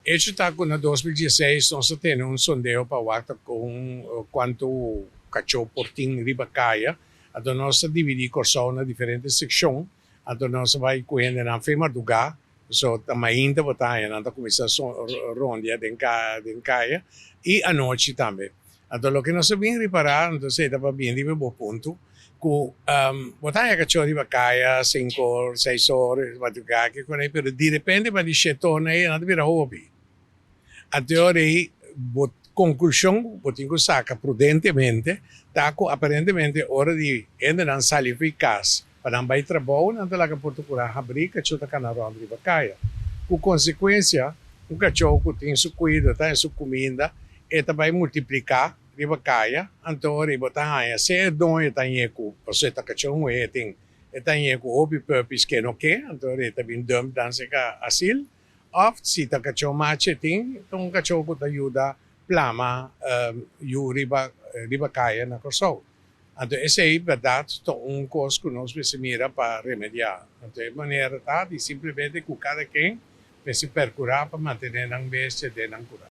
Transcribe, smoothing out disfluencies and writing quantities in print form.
Hecho ta ku na 2016 nos a tene un sondeo pa wak kon kuantu kachó por tin riba kaya. Anto nos a dividí Kòrsou na diferente sekshon. Anto nos a bai ku hendenan fe mardugá. So ta mainta bo ta haña nan ta kuminsá rondia den den kaya i anochi tambe. Anto loke nos a bin ripará, anto esei ta pa bin riba bo punto, ku bo ta haña kachó riba kaya 5 or, 6 or mardugá ke kuné, pero direpente pa di 7 or ei nan ta bira hopi. Anto ora ei bo konklushon bo tin ku saka prudentemente ta ku aparentemente ora di hendenan sali for di kas pa nan bai trabou, nan ta laga porta kurá habrí, kachó ta kana rònt riba kaya. Ku konsekuensia, un kachó ku tin su kuido, ta su kuminda, e ta bai multipliká riba kaya. Anto ora bo ta haña sea doño ta hañ'é ku pasobra ta kachó muhé tin, e ta hañ'é ku hopi puppies ke no ke, anto ora e ta bin dump nan serka asil, òf si ta kachó machi tin, ta un kachó ku ta yuda plama yu riba kaya na Kòrsou. Anto esei bèrdat ta un kos ku nos mester mira pa remediá. Anto e manera ta di simplemente ku kada ken mester perkurá pa mantené nan bestia den nan kurá.